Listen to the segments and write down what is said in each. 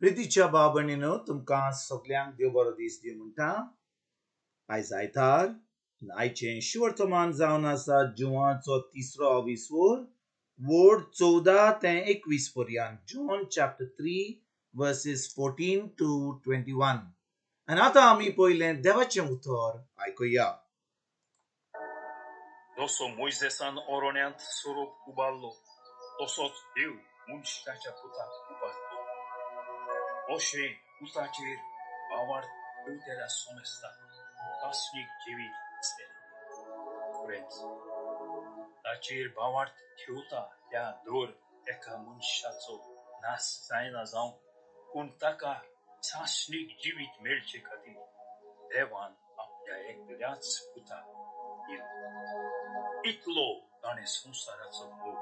प्रितीच्या भाव भयणीनो, तुमकां सगल्यांक देव बरो दीस दी म्हणटा. आयज आयतार, आयचें शिवर्तमान जावन आसा जुवाचो तिसरो विसवोर, वोर्ड 14 ते 21 पर्यंत, John chapter 3 verses 14 to 21. आनी आतां आमी पयलें देवाचें उतर आयकुया. जसो मोयजेसान ओरण्यांत सोरोप उबारलो तसोच देव मनशाच्या पुताक उबारलो. अशें पुताचेर भावार्थ ठेवतल्या समजता आस्नीक जिवीत आसतलें. खरेंच ताचेर भावार्थ ठेवता त्या दर एका मनशाचो नाश जायना जावंक, पूण ताका सासणीक जिवीत मेळचे खातीर देवान आपल्या एकल्याच पुताक दिलो. इतलो ताणें संवसाराचो मोग.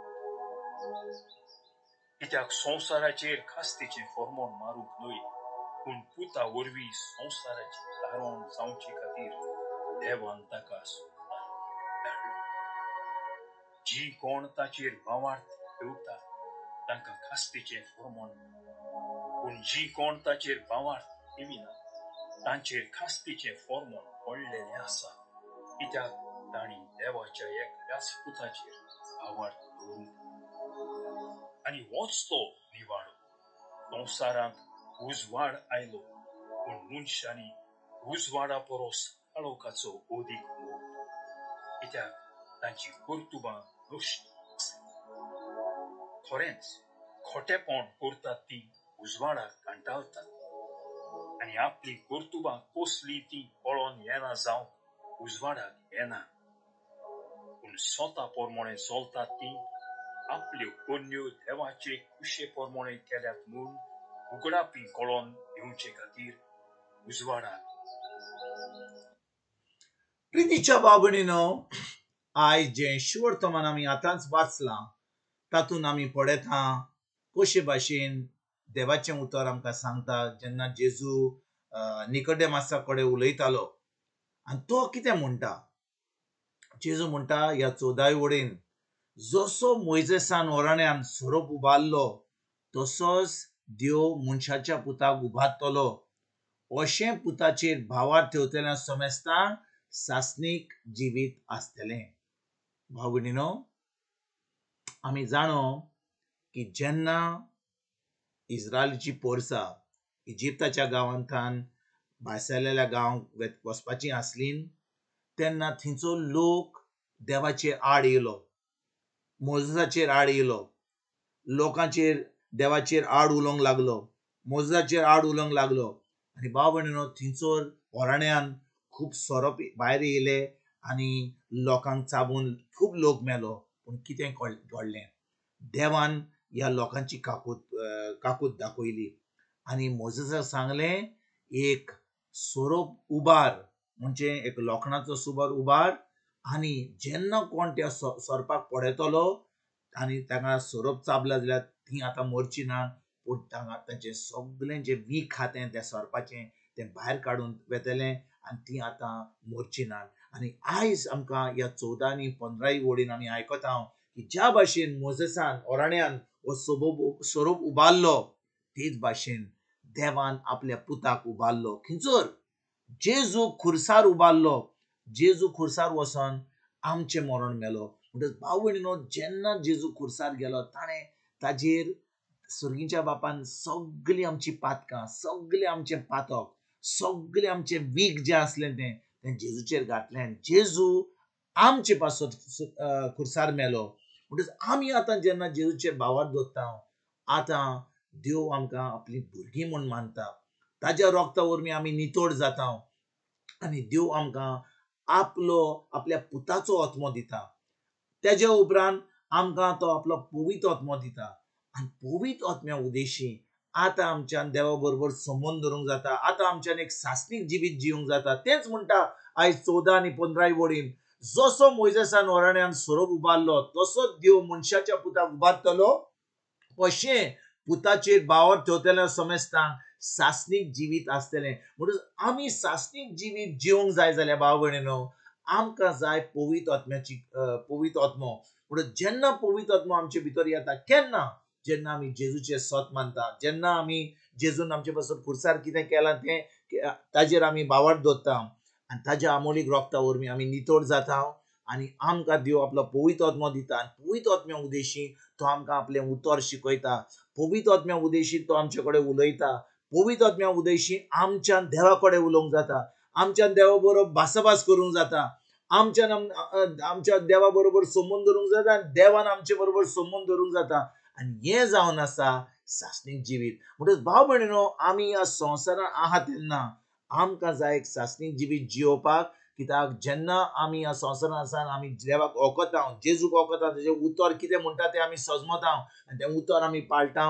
कित्याक संवसाराचेर खास्तीचें फॉर्मोन मारूंक न्हय, पूण पुता वरवीं संवसाराचें तारण जावचे खातीर देवान ताका धाडलो. जी कोण ताचेर भावार्थ ठेवता तांकां खास्तीचें फॉर्मोन, पूण जी कोण ताचेर भावार्थ ठेविना तांचेर खास्तीचें फॉर्मोन पडलेलें आसा, कित्याक तांणी देवाच्या एकल्याच पुताचेर भावार्थ दवरूंक. आनी होच तो निवाडो. संवसारांत उजवाड आयलो, पूण मनशांनी उजवाडा परस काळोखाचो अदीक मोग, कित्याक तांची कर्तुबां नश्ट आसली. खरेंच खोटेपण करतात ती उजवाडाक कंटाळतात आनी आपली कर्तुबां कसली ती पळोवन येना जावंक उजवाडाक येना. पूण स्वता प्रमाणे चलतात ती आपल्यो करण्यो देवाचे खुशे प्रमाणे केल्यात म्हूण उगडापी कळोन येवचे खातीर उजवाडाक. प्रितीच्या भाव भयणीनो, आयज जें शिवर्तमान आमी आतांच वाचलां तातूंत आमी पळयता कशे भाशेन देवाचें उतर आमकां सांगता. जेन्ना जेजू निकोडेमासा कडेन उलयतालो आनी तो कितें म्हणटा, जेजू म्हणटा ह्या 14 वडेन, जसो मोयजेसान ओरण्यान सोरोप उबारलो तसोच देव मनशाच्या पुताक उबारतलो. अशें पुताचेर भावार ठेवतल्या समेस्तांक सासणीक जिवीत आसतलें. भाव भयणीनो, आमी जाणो की जेन्ना इस्रायलची पोरसा इजिप्ताच्या गांवांतल्यान भायसरलेल्या गांवांक वचपाची आसली तेन्ना थंयचो लोक देवाचेर आड येयलो, मोजेसाचेर आड येयलो, लोकांचेर देवाचेर आड उलोवंक लागलो, मोजेसाचेर आड उलोवंक लागलो. आनी भाव भयणीनो, थंयसर ओरण्यान खूब सोरोप भायर येयले आनी लोकांक चाबून खूब लोक मेलो. पूण कितें घडलें, देवान ह्या लोकांची काकूत दाखयली आनी मोजेसाक सांगलें एक सोरोप उबार, म्हणजे एक लोखणाचो सुबार उबार, आनी जेन्ना कोण त्या सोरपाक पळयतलो आनी ताका सोरोप चाबला जाल्यार ती आतां मरची ना, पूण तांगा तांचें सगळें जें वीख आहा तें त्या सोरपाचें तें भायर काडून वेतलें आनी ती आतां मरची ना. आनी आयज आमकां ह्या 14 आनी 15 वडीन आमी आयकता की ज्या भाशेन मोजेसान ओरण्यान हो सोरोप उबारलो तेच भाशेन देवान आपल्या पुताक उबारलो. खंयसर जेजू खुर्सार उबारलो, जेजू खुर्सार वचोन आमचें मरण मेलो. म्हणटच भाव भयणीनो, जेन्ना जेजू खुर्सार गेलो ताणें ताजेर सर्गीच्या बापान सगळीं आमची पातकां, सगळें आमचें पातक, सगळें आमचें वीख जें आसलें तें तें जेजूचेर घातलें आनी जेजू आमचे पासत खुर्सार मेलो. म्हणटच आमी आतां जेन्ना जेजूचेर भावार दवरता आतां देव आमकां आपली भुरगीं म्हूण मानता. ताज्या रोगता वरवीं आमी नितळ जाता आनी देव आमकां आपलो आपल्या पुताचो आत्मो दिता. तेज्या उपरांत आमकां तो आपलो पवित्र आत्मो दिता आनी पवित्र आत्म्या उदेशी आतां आमच्यान देवा बरोबर संबंद दवरूंक जाता, आतां आमच्यान एक सासणीक जिवीत जिवंक जाता. तेंच म्हणटा आयज 14 आनी 15 वडीन, जसो मोयजेसान ओरण्यान सोरोप उबारलो तसोच देव मनशाच्या पुताक उबारतलो, अशें पुताचेर भावार ठेवतल्या समेस्तांक सासणीक जिवीत आसतलें. म्हणून आमी सासणीक जिवीत जिवंक जाय जाल्यार भाव भयणीनो, आमकां जाय पवित्र आत्म्याची पवित्र आत्मो. म्हणून जेन्ना पवित्र आत्मो आमचे भितर येता, केन्ना जेन्ना आमी जेजूचें सत मानता, जेन्ना आमी जेजून आमचे पासून खुर्सार कितें केलां तें ताजेर आमी भावार्थ दवरता आनी ताज्या आमोलीक रोगता वरवीं आमी नितळ जाता आनी आमकां देव आपलो पवित्र आत्मो दिता आनी पवित्र आत्म्या उदेशी तो आमकां आपलें उतर शिकयता, पवित्र आत्म्या उदेशी तो आमचे कडेन उलयता, पवित्र आत्म्या उदेशी आमच्यान देवा कडेन उलोवंक जाता, आमच्यान देवा बरोबर भासाभास करूंक जाता, आमच्यान आमच्या देवा बरोबर संबंद दवरूंक जाता आनी देवान आमचे बरोबर संबंद दवरूंक जाता. आनी हें जावन आसा सासणीक जिवीत. म्हणटकच भाव भयणीनो, आमी ह्या संवसारांत आहा तेन्ना आमकां जाय एक सासणीक जिवीत जियोवपाक. कित्याक जेन्ना आमी ह्या संवसारांत आसा आमी देवाक वखता, जेजूक वखता, तेजें उतर कितें म्हणटा तें आमी सजमता आनी तें उतर आमी पाळटा.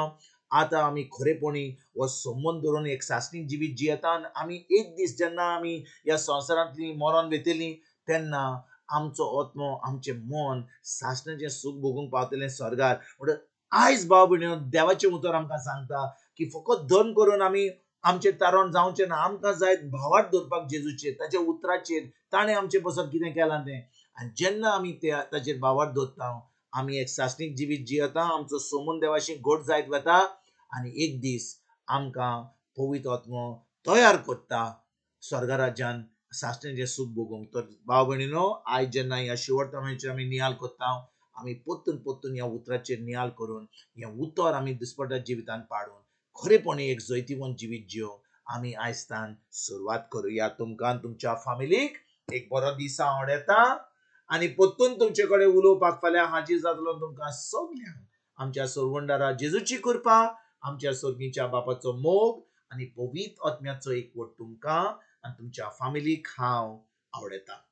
आतां आमी खरेपणी हो संबंद दवरून एक सासणीक जिवीत जियेता आनी आमी एक दीस जेन्ना आमी ह्या संवसारांतली मरण वेतली तेन्ना आमचो आत्मो, आमचें मन सासणाचें सूख भोगूंक पावतलें स्वर्गार. म्हणटकच आयज भाव भयणीनो, देवाचें उतर आमकां सांगता की फकत धन करून आमी आमचें तारण जावचें ना, आमकां जाय भावार्थ दवरपाक जेजूचेर, ताच्या उतराचेर, ताणें आमचें पासत कितें केलां तें. आनी जेन्ना आमी त्या ताचेर भावार्थ दवरता आमी एक सासणीक जिवीत जियेता, आमचो संबंद देवाशी घट जायत वता आनी एक दीस आमकां पवित्र आत्मो तयार करता स्वर्गा राज्यान सासणेचें सूख भोगूंक. तर भाव भयणीनो, आयज जेन्ना ह्या शिवडतामाचेर आमी नियाल करता, आमी परतून परतून ह्या उतराचेर नियाल करून हें उतर आमी दिसपट्ट्या जिवितांत पाडून खरेपणी एक जैतिवंत जिवीत जिवंक आमी आयजतान सुरवात करुया. तुमकां तुमच्या फामिलीक एक बरो दीस आवडटा आनी परतून तुमचे कडेन उलोवपाक फाल्यां हाजीर जातलो. तुमकां सगल्यांक आमच्या सोरवंडारा जेजूची कृपा, आमच्या सोर्गीच्या बापाचो मोग आनी पवित्र आत्म्याचो एकवट तुमकां आनी तुमच्या फामिलीक हांव आवडटा.